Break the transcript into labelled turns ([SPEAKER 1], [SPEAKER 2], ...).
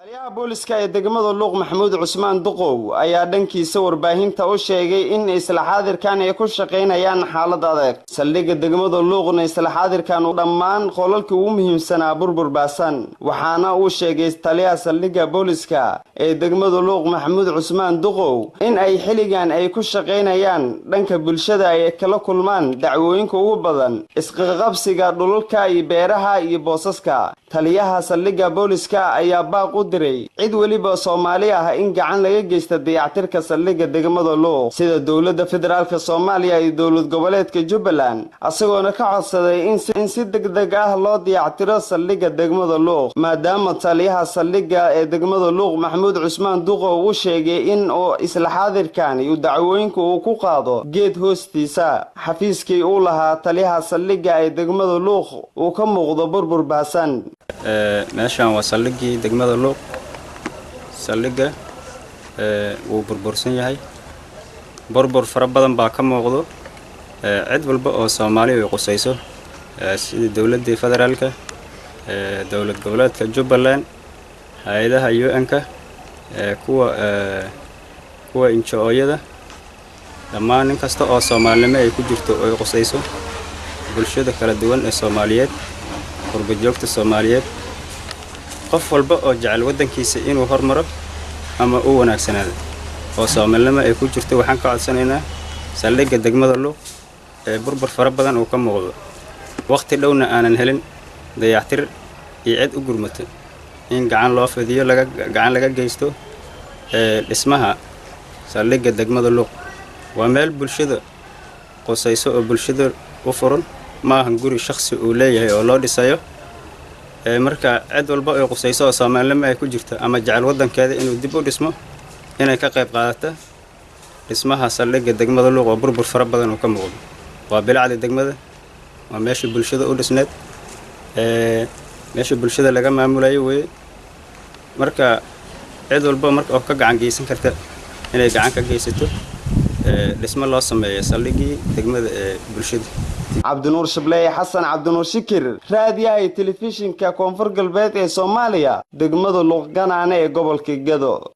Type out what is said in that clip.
[SPEAKER 1] Taliyaha booliska ee degmada Luuq, Maxamuud Cusmaan Duqow, ayaa dhankiisa warbaahinta u sheegay in isla xaadirkan ay ku shaqaynayaan xaalad adag, saldhigga degmada Luuqna isla xaadirkan dhammaan qolalkii ugu muhiimsanaa burbur baasan. Waxaana uu sheegay taliyaha saldhigga booliska ee degmada Luuq, Maxamuud Cusmaan Duqow, in ay xilligan ay ku shaqaynayaan dhanka bulshada ay kala kulmaan dacwooyinka ugu badan isqaqabsiga dhulalka iyo beeraha iyo boosaska. Taliyaha saldhigga booliska ayaa baaq u diray cid weliba Soomaali ah in gacan laga geysta dayactirka saldhigga degmada Luuq, sida dowladda federaalka Soomaaliya iyo dowlad goboleedka Jubbaland, asagoona ka codsaday in si degdeg ah loo dayactiro saldhigga degmada Luuq, maadaama taliyaha saldhigga ee degmada Luuq, Maxamuud Cusmaan Duqow, uu sheegay in uu isla xaadirkani uu dacwooyinka uu ku qaado geed hoostiisa. Xafiiskii uu lahaa taliyaha saldhigga ee degmada Luuq uu ka muuqdo burbur baasan.
[SPEAKER 2] Meeshaan waa saldhiggii degmada Luuq. Saldhigga wuu burbursan yahay, burbur fara badan baa ka muuqdo. Cid walba oo Soomaali ay qusayso, sida dowladdii federaalka, dowlad goboleedka Jubbaland, hay-adaha UN-ka, kuwa NGO-yada, dhammaan nin kasta oo soomaalinimo ay ku jirto ay qusayso, bulshada kala duwan ee Soomaaliyeed, qurba joogta Soomaaliyeed, qof walba oo jecel waddankiisa inuu hormaro ama uu wanaagsanaado oo soomaalinimo ay ku jirto, waxaan ka codsanaynaa saldhigga degmada Luuq ee burbur fara badan uu ka muuqdo, waqti dhowna aanan helin dayactir iyo cid u gurmato, in gacan loo fidiyo, laga gacan laga geysto ee dhismaha saldhigga degmada Luuq. Waa meel bulshada qusayso oo bulshada u furan, ma ahan guri shakhsi uu leeyahay oo loo dhisayo. Marka cid walba ay qusayso oo soomaalinimo ay ku jirto ama jecel waddankeeda inuu dib u dhismo, inay ka qayb qaadata dhismaha saldhigga degmada Luuq oo burbur fara badan uu ka muuqdo. Waa bilacda degmada, waa meeshii bulshada u dhisneed, meesha bulshada laga maamulayo weye. Marka cid walba marka oo ka gacan geysan karta inay gacan ka geysato dhismo loo sameeyo saldhiggii degmada ee bulshada.
[SPEAKER 1] Cabdinuur Shableye Xasan, Cabdinuur Shikir, raadiyaha telefishinka Koonfur Galbeed ee Soomaaliya, degmada Luuqganaane ee gobolka Gado.